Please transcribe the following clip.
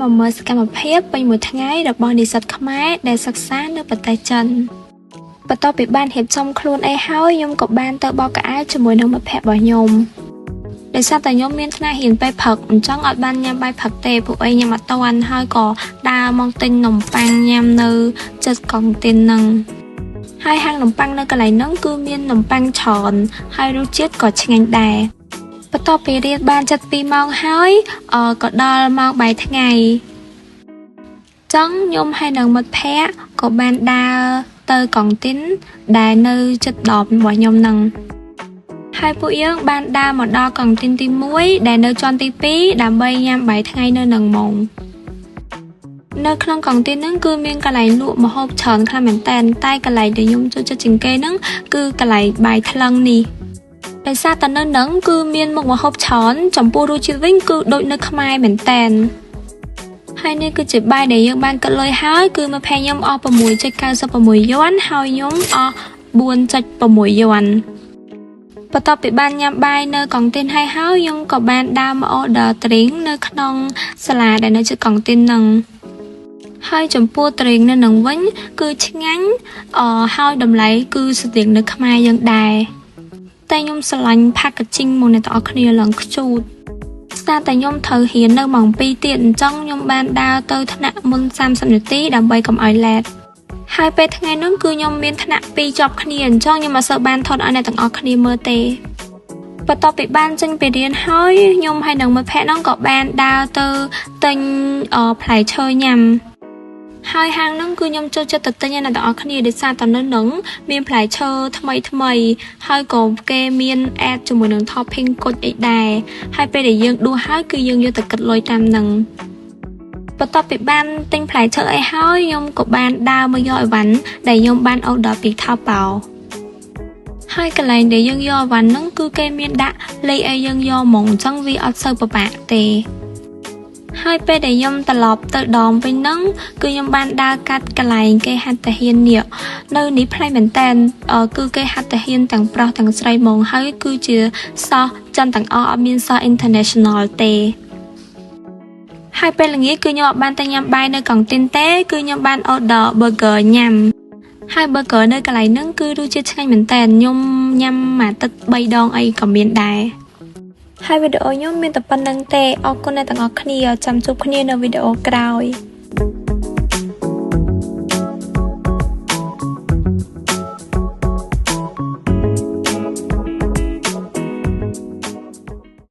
មកមើលសកម្មភាពពេញមួយថ្ងៃរបស់និស្សិតខ្មែរដែលសិក្សានៅប្រទេសចិនបន្ទាប់ពីបានរៀបចំខ្លួនអីហើយខ្ញុំក៏បានទៅបោកខោអាវជាមួយនឹងមិត្តភ័ក្តិរបស់ខ្ញុំដោយសារតែខ្ញុំមានថ្នាក់រៀនពេលព្រឹកអញ្ចឹងអត់បានញ៉ាំបាយព្រឹកទេពួកអីញ៉ាំអត់ទាន់ហើយក៏ដើរមកទិញនំប៉័ងញ៉ាំនៅជិតកង់ទីនហ្នឹងហើយហាងនំប៉័ងនៅកន្លែងហ្នឹងគឺមាននំប៉័ងច្រើនហើយរសជាតិក៏ឆ្ងាញ់ដែរបន្ទាប់ពីរៀនបានជិត2ម៉ោងហើយក៏ដល់ម៉ោងបាយថ្ងៃចឹងខ្ញុំហើយនឹងមិត្តភ័ក្តិក៏បានដើរទៅកង់ទីនដែលនៅជិត dorm របស់ខ្ញុំហ្នឹងហើយពួកយើងបានដើរមកដល់កង់ទីនទី1ដែលនៅជាន់ទី2ដើម្បីញ៉ាំបាយថ្ងៃនៅនឹងហ្មងនៅក្នុងកង់ទីនហ្នឹងគឺមានកន្លែងលក់ម្ហូបច្រើនខ្លាំងមែនតើតែកន្លែងដែលខ្ញុំចូលចិត្តជាងគេហ្នឹងគឺកន្លែងបាយថ្លឹងនេះដោយសារតែនៅហ្នឹងគឺមានមុខម្ហូបច្រើនចំពោះរសជាតិវិញគឺដូចនៅខ្មែរមែនតើហើយនេះគឺជាបាយដែលយើងបានគិតលុយហើយគឺមកភ័យខ្ញុំអស់6.96យួនហើយខ្ញុំអស់4.6យួនបន្ទាប់ពីបានញ៉ាំបាយនៅកង់ទីនហើយហើយខ្ញុំក៏បានដើរមក order drink នៅក្នុងសាលាដែលនៅជិតកង់ទីនហ្នឹងហើយចំពោះ drink នៅនឹងវិញគឺឆ្ងាញ់អហើយតម្លៃគឺស្តៀងនៅខ្មែរយើងដែរតែខ្ញុំស្រឡាញ់ packaging មកអ្នកទាំងអស់គ្នាឡើងខ្ជូតស្ដារតែខ្ញុំត្រូវរៀននៅម៉ោង2ទៀតអញ្ចឹងខ្ញុំបានដើរទៅថ្នាក់មុន30នាទីដើម្បីកុំឲ្យ late ហើយពេលថ្ងៃហ្នឹងគឺខ្ញុំមានថ្នាក់2ជាប់គ្នាអញ្ចឹងខ្ញុំអត់សូវបានថតឲ្យអ្នកទាំងអស់គ្នាមើលទេបន្ទាប់ពីបានចេញពីរៀនហើយខ្ញុំហើយនឹងមិត្តភ័ក្តិហ្នឹងក៏បានដើរទៅទិញផ្លែឈើញ៉ាំហើយហាងហ្នឹងគឺខ្ញុំចូលចិត្តទៅទិញឲ្យអ្នកទាំងអស់គ្នាដោយសារតែនៅហ្នឹងមានផ្លែឈើថ្មីថ្មីហើយក៏គេមាន add ជាមួយនឹង topping គុជអីដែរហើយពេលដែលយើងដួសហើយគឺយើងយកទៅគិតលុយតាមហ្នឹងបន្ទាប់ពីបានទិញផ្លែឈើអីហើយខ្ញុំក៏បានដើរមកយកអីវ៉ាន់ដែលខ្ញុំបាន order ពី Taobao ហើយកន្លែងដែលយើងយកអីវ៉ាន់ហ្នឹងគឺគេមានដាក់លេខឲ្យយើងយកហ្មងអញ្ចឹងវាអត់សូវពិបាកទេហើយពេលដែលខ្ញុំត្រឡប់ទៅ dorm វិញហ្នឹងគឺខ្ញុំបានដើរកាត់កន្លែងគេហាត់ទាហាននេះនៅនេះប្លែកមែនតើគឺគេហាត់ទាហានទាំងប្រុសទាំងស្រីហ្មងហើយគឺជាសិស្សចិនទាំងអស់អត់មានសិស្ស international ទេហើយពេលល្ងាចគឺខ្ញុំអត់បានទៅញ៉ាំបាយនៅកង់ទីនទេគឺខ្ញុំបាន order burger ញ៉ាំហើយ burger នៅកន្លែងហ្នឹងគឺរសជាតិឆ្ងាញ់មែនតើខ្ញុំញ៉ាំមួយអាទិត្យ3ដងអីក៏មានដែរហើយវីដេអូខ្ញុំមានតែប៉ុណ្ណឹងទេអរគុណអ្នកទាំងអស់គ្នាចាំជួបគ្នានៅវីដេអូក្រោយ។